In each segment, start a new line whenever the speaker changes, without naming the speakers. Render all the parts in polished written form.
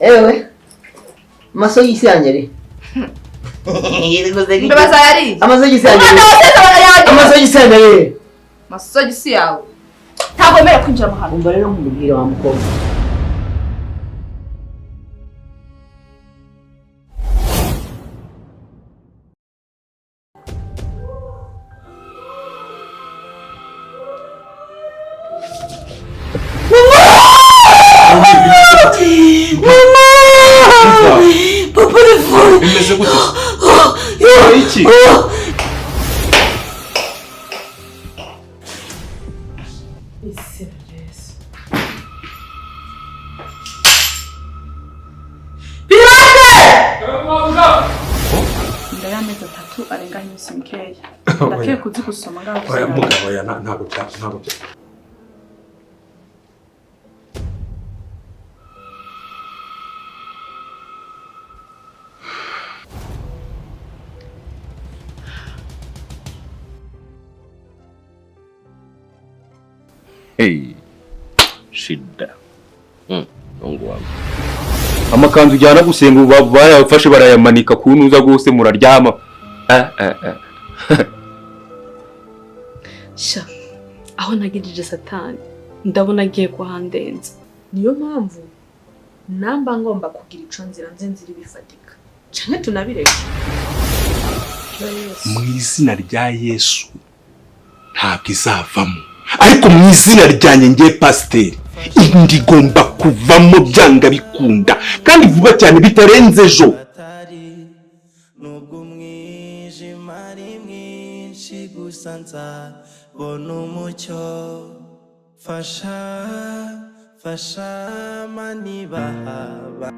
Ewe, amasogisi yanjye ari
Imbeba zayariye.
Amasogisi yanjye
Umwana
ari
wose barayagira.
Amasogisi yanjye ari
Amasogisi yawe. Ntabwo wemerewe kwinjira mu hantu.
Umva rero nkubwire wa mukobwa.
Bimeze gute? Iki?
Inda y'amezi 3 arengaho iminsi mikeya. Ndakwiye kuzi gusoma ngaho.
Oya mugabo, oya, ntabwo bya ntabwo bya.
Hey, shida. Mungu wangu.
Amakanzu ujyana gusenga ubu bayafashe barayamanika ku ntuza rwose muraryama. Eh, eh, eh.
Sha, aho nagejeje Satani ndabona agiye kuhandenza.
Niyo mpamvu namba ngomba kugira ico nzira nze nzira ibifatika canke tunabireke.
Mu izina rya Yesu ntabwo izavamo, ariko mu izina ryanjye ngiye pasiteri, indi igomba kuvamo byanga bikunda kandi vuba cyane bitarenze ejo.
Nubwo umwijima ari mwinshi gusa nzabona umucyo, fasha fasha manibahaba.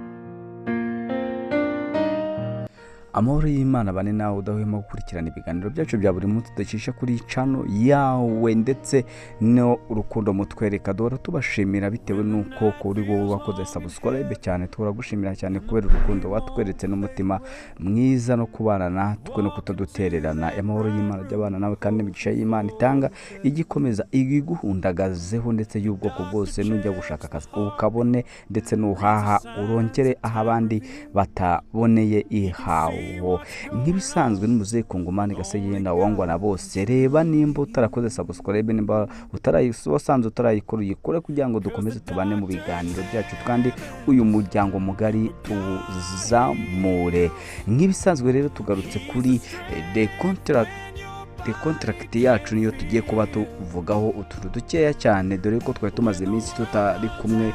Amahoro y'Imana bane nawe udahwema gukurikirana ibiganiro byacu bya buri munsi ducisha kuri channel yawe, ndetse no urukundo mutwereka duhora tubashimira bitewe n'uko kuri wowe wakoze subscribe cyane. Turagushimira cyane kubera urukundo watweretse n'umutima mwiza no kubana natwe no kutadutererana. Amahoro y'Imana ajya abana nawe kandi imigisha y'Imana itanga igikomeza iguhundagazeho ndetse y'ubwoko bwose. Nujya gushaka akazi ukabone, ndetse n'uhaha urongere aho abandi bataboneye ihawe. Nk'ibisanzwe n'umuzehe Kongomani Gasegenda wangwa na bose. Reba nimba utarakoze subscribe, nimba wasanze utarayikora uyikore kugira ngo dukomeze tubane mu biganiro byacu kandi uyu muryango mugari tuwuzamure. Nk'ibisanzwe rero tugarutse kuri The Contract. The Contract yacu niyo tugiye kuba tuvugaho utuntu dukeya cyane, dore ko twari tumaze iminsi tutari kumwe.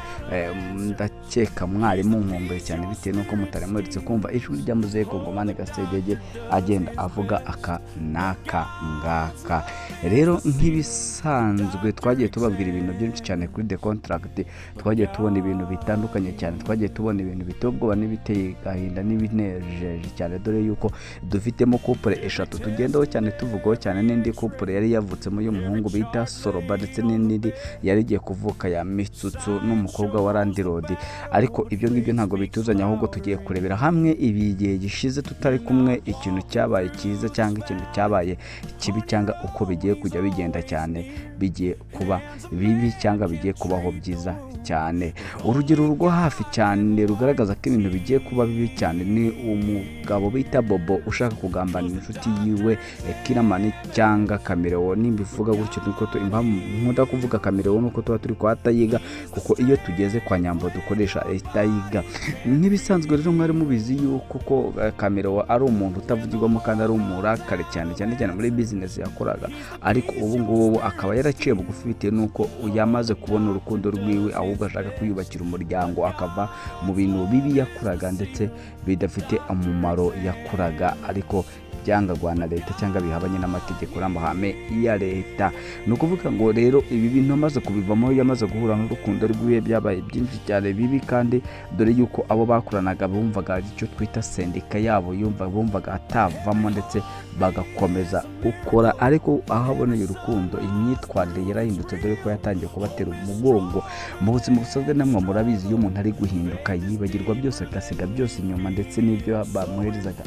Ndakeka mwarimu nkumbuye cyane bitewe n'uko mutari muherutse kumva ijwi rya muzehe Kongomani Gasegege agenda avuga aka n'aka ngaka. Rero nk'ibisanzwe twagiye tubabwira ibintu byinshi cyane kuri The Contract, twagiye tubona ibintu bitandukanye cyane, twagiye tubona ibintu biteye ubwoba n'ibiteye agahinda n'ibinejeje cyane, dore yuko dufitemo couple 3 tugendaho cyane tuvugaho cyane, n'indi couple yari yavutsemo y'umuhungu bita Soroba, ndetse n'indi yari igiye kuvuka ya Mitsutsu n'umukobwa wa Landirodi. Ariko ibyo ngibyo ntabwo bituzanye, ahubwo tugiye kurebera hamwe ibi gihe gishize tutari kumwe, ikintu cyabaye cyiza cyangwa ikintu cyabaye kibi, cyangwa uko bigiye kujya bigenda cyane, bigiye kuba bibi cyangwa bigiye kubaho byiza cyane. Urugero rwo hafi cyane rugaragaza ko ibintu bigiye kuba bibi cyane ni umugabo bita Bobo ushaka kugambanira inshuti yiwe Kiramani cyangwa Kamerewo. Nimba ivuga gutyo nuko impamvu nkunda kuvuga Kamerewo nuko tuba turi kwa Tayiga, kuko iyo tugeze kwa Nyambo dukoresha Tayiga. Nk'ibisanzwe rero mwari mubizi yuko ko Kamerewo ari umuntu utavugirwamo kandi ari umurakare cyane cyane cyane muri business yakoraga, ariko ubu ngubu akaba yaraciye bugufi bitewe nuko yamaze kubona urukundo rwiwe, ahubwo ashaka kwiyubakira umuryango akava mu bintu bibi yakoraga ndetse bidafite umumaro yakoraga, ariko byangagwa na leta cyangwa bihabanye n'amategeko n'amahame ya leta. Ni ukuvuga ngo rero ibi bintu amaze kubivamo, yamaze guhura n'urukundo rwiwe, byabaye byinshi cyane bibi, kandi dore yuko abo bakoranaga bumvaga icyo twita sendika yabo, bumvaga atavamo ndetse bagakomeza gukora. Ariko aho aboneye urukundo imyitwarire yarahindutse, dore ko yatangiye kubatera umugongo. Mu buzima busanzwe namwe murabizi, iyo umuntu ari guhinduka yibagirwa byose agasiga byose inyuma, ndetse n'ibyo bamuherezaga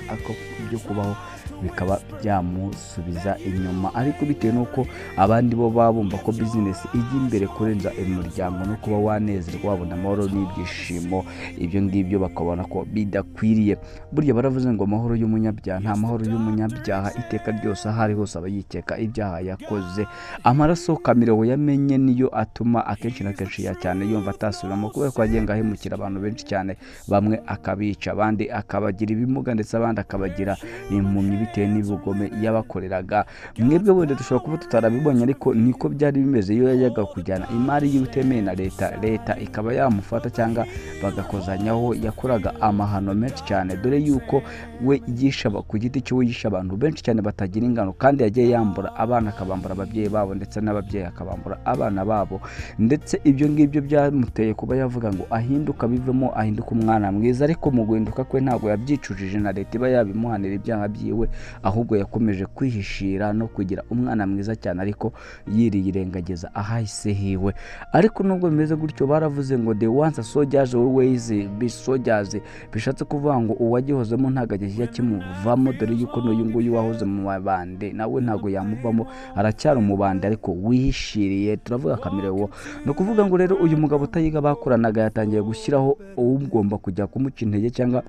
byo kubaho bikaba byamusubiza inyuma. Ariko bitewe n'uko abandi bo baba bumva ko bizinesi ijya imbere kurenza umuryango no kuba wanezerwa, wabona amahoro n'ibyishimo, ibyo ngibyo bakabona ko bidakwiriye. Burya baravuze ngo amahoro y'umunyabyaha, nta mahoro y'umunyabyaha, iteka ryose aho ari hose aba yikeka ibyaha yakoze. Amaraso Kamirewo yamenye niyo atuma akenshi na kenshi ya cyane yumva atasubiramo, kubera ko agenda ahemukira abantu benshi cyane, bamwe akabica, abandi akabagira ibimuga, ndetse abandi akabagira impumyi bitewe n'ubugome yabakoreraga. Mwebwe wenda dushobora kuba tutarabibonye, ariko niko byari bimeze. Iyo yajyaga kujyana imari yiwe itemewe na leta, leta ikaba yamufata cyangwa bagakozanyaho, yakoraga amahano menshi cyane, dore yuko we yishe ku giti cye, we yishe abantu benshi cyane batagira ingano, kandi yagiye yambura abana akabambura ababyeyi babo, ndetse n'ababyeyi akabambura abana babo. Ndetse ibyo ngibyo byamuteye kuba yavuga ngo ahinduka, bivemo, ahinduke umwana mwiza. Ariko mu guhinduka kwe ntabwo yabyicujije na leta iba yabimuhanira ibyaha byiwe, ahubwo yakomeje kwihishira no kugira umwana mwiza cyane, ariko yirirengagiza ahahise hiwe. Ariko nubwo bimeze gutyo, baravuze ngo "The once soldiers always be soldiers", bishatse kuvuga ngo uwagihozemo ntabwo ajya kimuvamo, dore yuko n'uyu nguyu wahoze mu mabande nawe ntabwo yamuvamo, aracyari umubande ariko wihishiriye. Turavuga Kamirewo. Ni ukuvuga ngo rero uyu mugabo utayiga bakoranaga yatangiye gushyiraho ugomba kujya kumuca intege cyangwa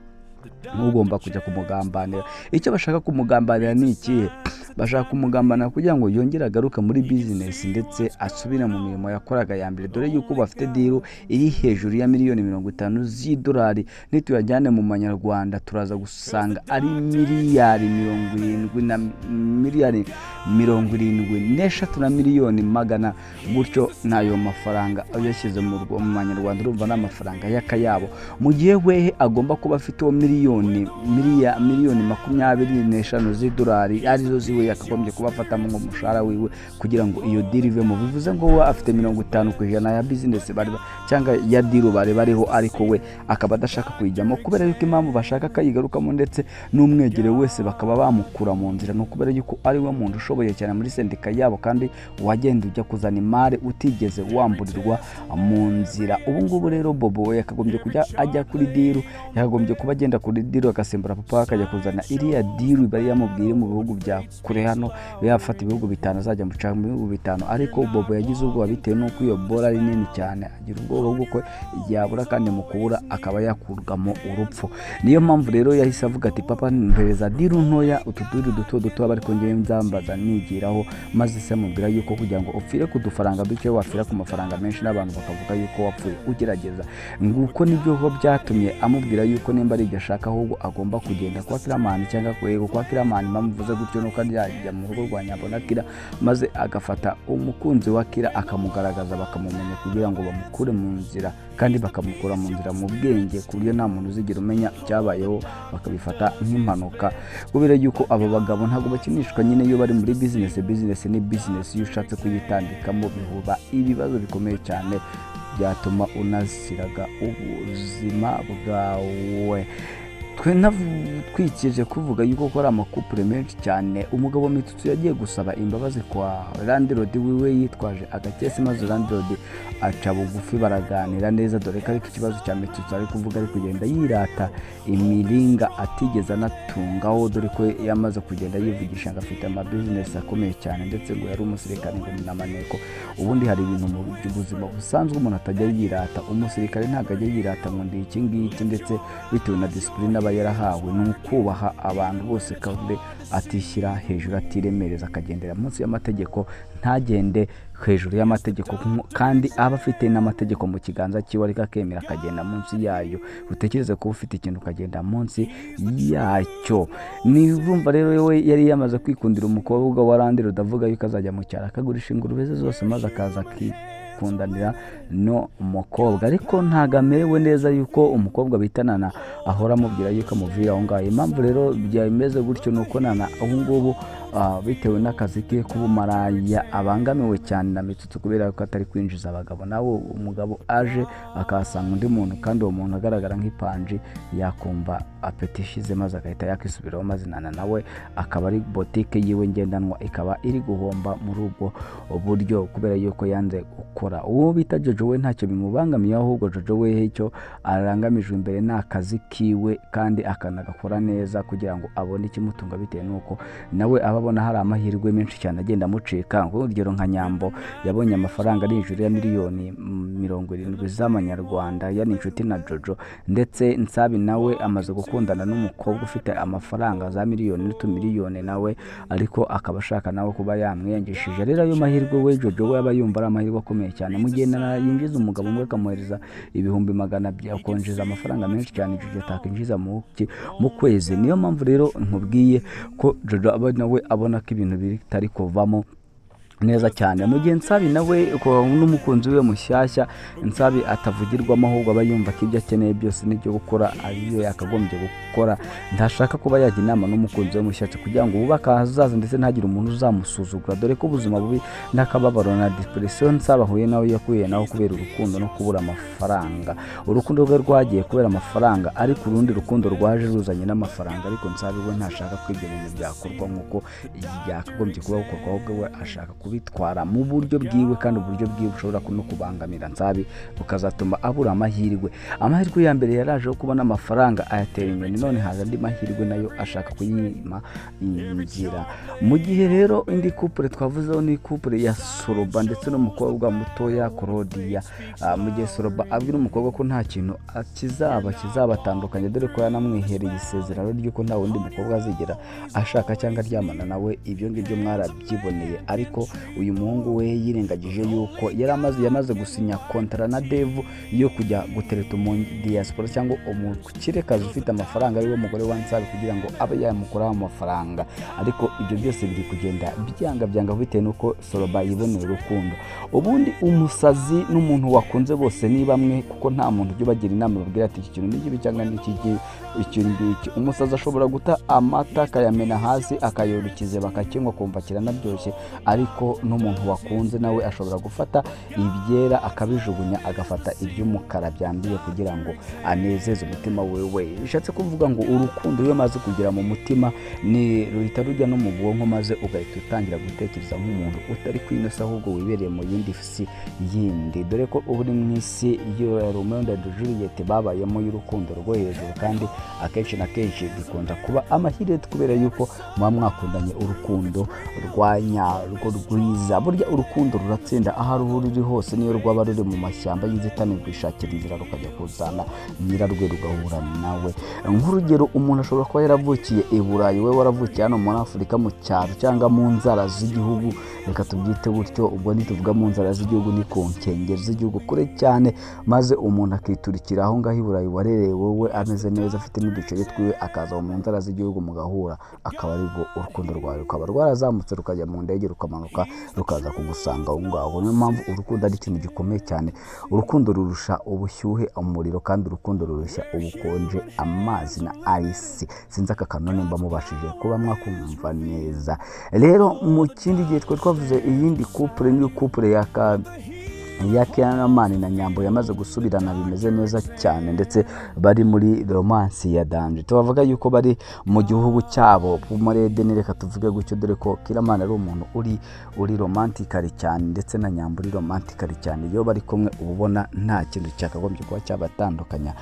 ugomba kujya kumugambanira. Icyo bashaka kumugambanira ni ikihe? Bashaka kumugambanira kugira ngo yongere agaruke muri bizinesi, ndetse asubire mu mirimo yakoraga ya mbere, dore yuko bafite deal iri hejuru ya miliyoni 50 z'idolari. Nituyajyane mu manyarwanda, turaza gusanga ari miliyari 70 na miliyari 73 na miliyoni magana gutyo. N'ayo mafaranga uyashyize mu manyarwanda, urumva ni amafaranga y'akayabo, mu gihe wehe agomba kuba afite uwo miliyoni 25 z'idolari, arizo ziwe yakagombye kuba afatamo nk'umushahara wiwe kugira ngo iyo deal ivemo. Bivuze ngo we afite 50% ya bizinesi bari cyangwa ya deal bari bariho, ariko we akaba adashaka kuyijyamo, kubera yuko impamvu bashaka akayigarukamo ndetse n'umwegereye wese bakaba bamukura mu nzira, ni ukubera yuko ari we muntu ushoboye cyane muri sendika yabo, kandi wagenda ujya kuzana imari utigeze wamburirwa mu nzira. Ubu ngubu rero Bobo we yakagombye kujya ajya kuri deal, yakagombye kuba agenda kuri deal, agasimbura papa, akajya kuzana iriya deal bari yamubwiye mu bihugu bya kure hano, yafata ibihugu 5, azajya mu bihugu 5. Ariko Bobo yagize ubwoba bitewe n'uko iyo bora ari nini cyane, agira ubwoba bw'uko yabura, kandi mu kubura akaba yakurwamo urupfu. Niyo mpamvu rero yahise avuga ati: "Papa, mpereza deal ntoya, utu deal duto duto aba ariko ngewe nzambaza nigiraho." Maze se amubwira yuko kugira ngo upfire ku dufaranga duke, wapfira ku mafaranga menshi n'abantu bakavuga yuko wapfuye ugerageza. Nguko nibyo ko byatumye amubwira yuko nimba ari ibyo ashaka, ahubwo agomba kugenda kwa Kiramani cyangwa kwa Kiramani. Mpamvu gutyo nuko yajya mu rugo rwa Nyambo na Kira, maze agafata umukunzi wa Kira akamugaragaza, bakamumenya, kugira ngo bamukure mu nzira, kandi bakamukura mu nzira mu bwenge, ku buryo nta muntu uzigera umenya icyabayeho, bakabifata nk'impanuka, kubera yuko aba bagabo ntabwo bakinishwa nyine iyo bari muri bizinesi. Bizinesi ni bizinesi, iyo ushatse kuyitambikamo bihuba ibibazo bikomeye cyane byatuma unasiraga ubuzima bwawe. Twe twikije kuvuga yuko ko ari ama couple menshi cyane. Umugabo Mitsutsu yagiye gusaba imbabazi kwa landlord wiwe yitwaje agakesi, maze landlord aca bugufi, baraganira neza, dore ko ariko ikibazo cya Mitsutsu ari kuvuga, ari kugenda yirata imiringa atigeze anatungaho, dore ko yamaze kugenda yivugisha ngo afite amabizinesi akomeye cyane, ndetse ngo yari umusirikare, ngo ni n'amaneko. Ubundi hari ibintu mu buzima busanzwe umuntu atajya yirata. Umusirikare ntabwo ajya yirata ngo ndi iki ngiki, ndetse bitewe na discipline aba yarahawe, ni ukubaha abantu bose, kandi atishyira hejuru, atiremereza, akagendera munsi y'amategeko, ntagende hejuru y'amategeko, kandi aba afite n'amategeko mu kiganza cyiwe, ariko akemera akagenda munsi yayo. Utekereze kuba ufite ikintu ukagenda munsi yacyo. Nibumva rero we yari yamaze kwikundira umukobwa wa landlord, avuga yuko azajya mu cyaro akagurisha ingurube ze zose, maze akaza akikundanira no umukobwa. Ariko ntabwo amerewe neza yuko umukobwa bita Nana ahora amubwira yuko amuvira aho ngaho. Impamvu rero byameze gutyo ni uko Nana ubu ngubu bitewe n'akazi ke k'ubumaraya abangamiwe cyane na Mitsutsu kubera ko atari kwinjiza abagabo. Nawe umugabo aje akahasanga undi muntu, kandi uwo muntu agaragara nk'ipanji, yakumva appétit ishize maze agahita yakisubiraho, maze Nana nawe akaba ari botike yiwe ngendanwa ikaba iri guhomba muri ubwo buryo kubera yuko yanze gukora. Uwo bita Jojo we ntacyo bimubangamiye, ahubwo Jojo we icyo arangamijwe imbere ni akazi kiwe, kandi akanagakora neza kugira ngo abone ikimutunga, bitewe n'uko nawe aba abona hari amahirwe menshi cyane agenda amucika. Urugero nka Nyambo yabonye amafaranga ari hejuru ya miliyoni 70 z'amanyarwanda, yari inshuti na Jojo, ndetse Nsabi nawe amaze gukundana n'umukobwa ufite amafaranga za miliyoni n'utumiliyoni nawe, ariko akaba ashaka nawe kuba yamwiyangishije. Rero ayo mahirwe we Jojo we aba yumva ari amahirwe akomeye cyane, mu gihe yinjiza umugabo umwe akamuhereza 200,000, akonjeza amafaranga menshi cyane Jojo atakinjiza mu kwezi. Niyo mpamvu rero nkubwiye ko Jojo aba nawe abona ko ibintu bitari kuvamo neza cyane, mu gihe Nsabi nawe n'umukunzi we mushyashya Nsabi atavugirwamo, ahubwo aba yumva ko ibyo akeneye byose n'ibyo gukora ariyo yakagombye gukora. Ntashaka kuba yajya inama n'umukunzi we mushyashya kugira ngo wubake ahazaza, ndetse ntagire umuntu uzamusuzugura, dore ko ubuzima bubi n'akababaro na depression Nsabi ahuye nawe yakuye nawe kubera urukundo no kubura amafaranga. Urukundo rwe rwagiye kubera amafaranga, ariko urundi rukundo rwaje ruzanye n'amafaranga, ariko Nsabi we ntashaka ko ibyo bintu byakorwa nk'uko byakagombye kuba bikorwa, ahubwo we ashaka kubitwara mu buryo bwiwe, kandi uburyo bwiwe bushobora no kubangamira Nsabi bukazatuma abura amahirwe. Amahirwe ya mbere yaraje yo kubona amafaranga ayatera inyoni, none haza andi mahirwe nayo ashaka kuyima inzira. Mu gihe rero indi couple twavuzeho ni couple ya Soroba ndetse n'umukobwa mutoya Claudia. Mu gihe Soroba abwira umukobwa ko nta kintu kizaba kizabatandukanya, dore ko yanamwihereye isezerano ry'uko nta wundi mukobwa azigera ashaka cyangwa aryamana nawe. Ibyo ngibyo mwarabyiboneye, ariko uyu muhungu we yirengagije yuko yari amaze yamaze gusinya kontara na Devu yo kujya gutereta umu diaspora cyangwa umukirekazi ufite amafaranga, ariwe mugore wa Nsabi, kugira ngo abe yamukuraho amafaranga. Ariko ibyo byose biri kugenda byanga byanga bitewe n'uko Soroba yiboneye urukundo. Ubundi umusazi n'umuntu wakunze bose ni bamwe, kuko nta muntu ujya ubagira inama babwira ati iki kintu ni kibi cyangwa ni iki iki ngiki. Umusazi ashobora guta amata akayamena hasi, akayora ikiziba akakinywa, akumva kiranaryoshye, ariko n'umuntu wakunze nawe ashobora gufata ibyera akabijugunya, agafata iby'umukara byanduye kugira ngo anezeze umutima wewe. Bishatse kuvuga ngo urukundo iyo umaze kugera mu mutima ni ruhita rujya no mu bwonko, maze ugahita utangira gutekereza nk'umuntu utari ku ino si, ahubwo wibereye mu yindi si yindi, dore ko uba uri mu isi ya Romeo na Juliet babayemo y'urukundo rwo hejuru. Kandi akenshi na kenshi bikunda kuba amahirwe kubera yuko muba mwakundanye urukundo rwa nyarwo rwiza. Burya urukundo ruratsinda aho ruri hose, niyo rwaba ruri mu mashyamba y'inzitane, rwishakira inzira rukajya kuzana nyirarwe rugahura nawe. Nk'urugero, umuntu ashobora kuba yaravukiye i Burayi, we waravukiye hano muri Afurika mu cyaro cyangwa mu nzara z'igihugu, reka tubyite gutyo. Ubwo nituvuga mu nzara z'igihugu ni ku nkengero z'igihugu kure cyane, maze umuntu akiturikira aho ngaho i Burayi warereye wowe ameze neza afite n'uduceri twiwe, akaza mu nzara z'igihugu mugahura, akaba aribwo urukundo rwawe rukaba rwarazamutse rukajya mu ndege, rukamanuka rukaza kugusanga aho ngaho. Niyo mpamvu urukundo ari ikintu gikomeye cyane. Urukundo rurusha ubushyuhe umuriro, kandi urukundo rurusha ubukonje amazi na ice. Sinzi aka kantu nimba mubashije kuba mwakumva neza. Rero mu kindi gihe twari twavuze iyindi couple, ni couple ya Kiramani na Nyambo yamaze gusubirana bimeze neza cyane, ndetse bari muri romance ya danger. Tubavuga yuko bari mu gihugu cyabo muri Edeni, reka tuvuge gutyo, dore ko Kiramani ari umuntu uri romantically cyane, ndetse na Nyambo uri romantically cyane. Iyo bari kumwe uba ubona nta kintu cyakagombye kuba cyabatandukanya.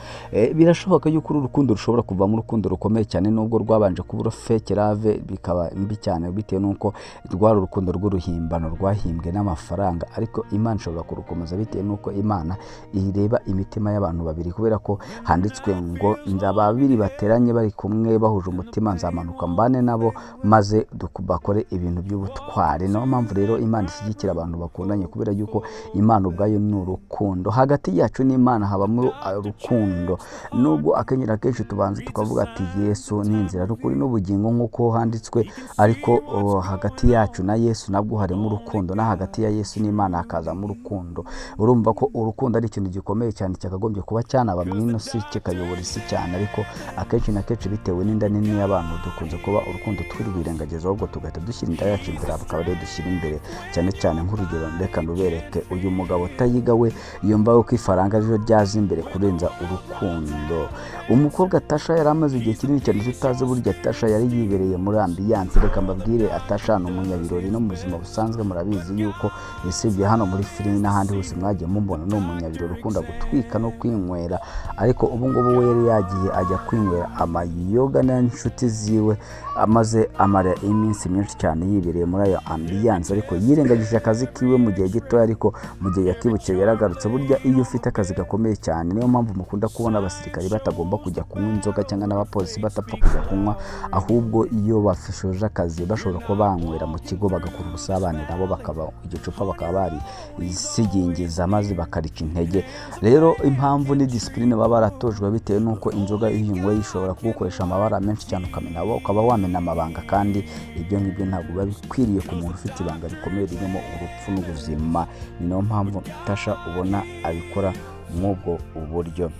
Birashoboka yuko uru rukundo rushobora kuvamo urukundo rukomeye cyane, nubwo rwabanje kuba fake love bikaba mbi cyane, bitewe n'uko rwari urukundo rw'uruhimbano rwahimbwe n'amafaranga, ariko Imana ishobora kurukomeza bitewe n'uko Imana ireba imitima y'abantu babiri, kubera ko handitswe ngo babiri bateranye bari kumwe bahuje umutima, nzamanuka mbane nabo maze bakore ibintu by'ubutwari. Niyo mpamvu rero Imana ishyigikira abantu bakundanye, kubera yuko Imana ubwayo ni urukundo. Hagati yacu n'Imana habamo urukundo, nubwo akenshi na kenshi tubanza tukavuga ati Yesu ni inzira n'ukuri n'ubugingo nk'uko handitswe, ariko hagati yacu na Yesu nabwo harimo urukundo, no hagati ya Yesu n'Imana hakazamo urukundo. Urukundo, urumva ko urukundo ari ikintu gikomeye cyane, cyakagombye kuba cyanaba mu ino si, kikayobora isi cyane. Ariko akenshi na kenshi, bitewe n'inda nini y'abantu, dukunze kuba urukundo twirwirengagiza, ahubwo tugahita dushyira inda yacu imbere, akaba ariyo dushyira imbere cyane cyane. Nk'urugero, reka ndubereke uyu mugabo Tayiga, we yumva ko ifaranga ariryo ryaza imbere kurenza urukundo. Umukobwa Tasha yari amaze igihe kinini cyane tutazi. Burya Tasha yari yibereye muri ambiance. Reka mbabwire, Tasha ni umunyabirori no mu buzima busanzwe. Murabizi yuko isibye hano muri filimi, n'ahandi hose mwagiye mubona, ni umunyabirori ukunda gutwika no kwinywera. Ariko ubu ngubu we yari yagiye ajya kwinywera amayoga n'inshuti ziwe, amaze amara iminsi myinshi cyane yibereye muri ayo ambiance, ariko yirengagije akazi kiwe mu gihe gitoya. Ariko mu gihe yakibukiye yaragarutse. Burya iyo ufite akazi gakomeye cyane, niyo mpamvu mukunda kubona abasirikari batagomba kujya kunywa inzoga, cyangwa n'abapolisi batapfa kujya kunywa. Ahubwo iyo bashoje akazi bashobora kuba banywera mu kigo, bagakora ubusabane nabo, bakaba igicupa bakaba barisigingiza, maze bakarica intege. Rero impamvu ni discipline baba baratojwe, bitewe n'uko inzoga iyo uyinyweye ishobora kugukoresha amabara menshi cyane, ukamena, ukaba wamena amabanga, kandi ibyo ngibyo ntabwo biba bikwiriye ku muntu ufite ibanga rikomeye ririmo urupfu n'ubuzima. Ni nayo mpamvu Tasha ubona abikora mw'ubwo buryo.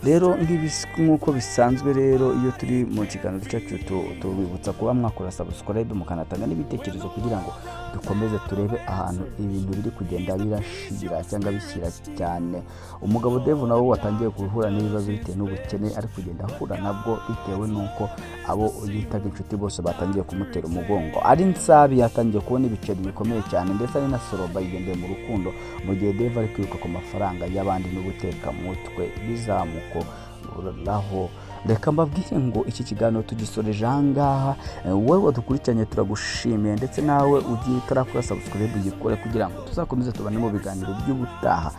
Rero nk'uko bisanzwe rero, iyo turi mu kiganiro cyacu tubibutsa kuba mwakora subscribe, mukanatanga n'ibitekerezo kugira ngo dukomeze turebe ahantu ibintu biri kugenda birashira cyangwa bishyira cyane. Umugabo Devu nawe watangiye guhura n'ibibazo bitewe n'ubukene ari kugenda ahura nabwo, bitewe n'uko abo yitaga inshuti bose batangiye kumutera umugongo. Ari Nsabi yatangiye kubona ibiceri bikomeye cyane, ndetse ari na Soroba yigendeye mu rukundo, mu gihe Devu ari kwiruka ku mafaranga y'abandi n'ubutekamutwe bizamukoraho. Reka mbabwire ngo iki kiganiro tugisoreje aha ngaha. Wowe wadukurikiranye turagushimiye, ndetse nawe ugiye utarakora subscribe uyikore kugira ngo tuzakomeze tubane mu biganiro by'ubutaha.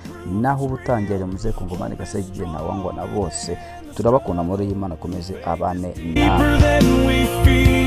Naho ubutangira muze ku ngomane gasegije ntawangwa na bose. Turabakunda muri Imana, akomeze abane nawe.
Deeper than we feel.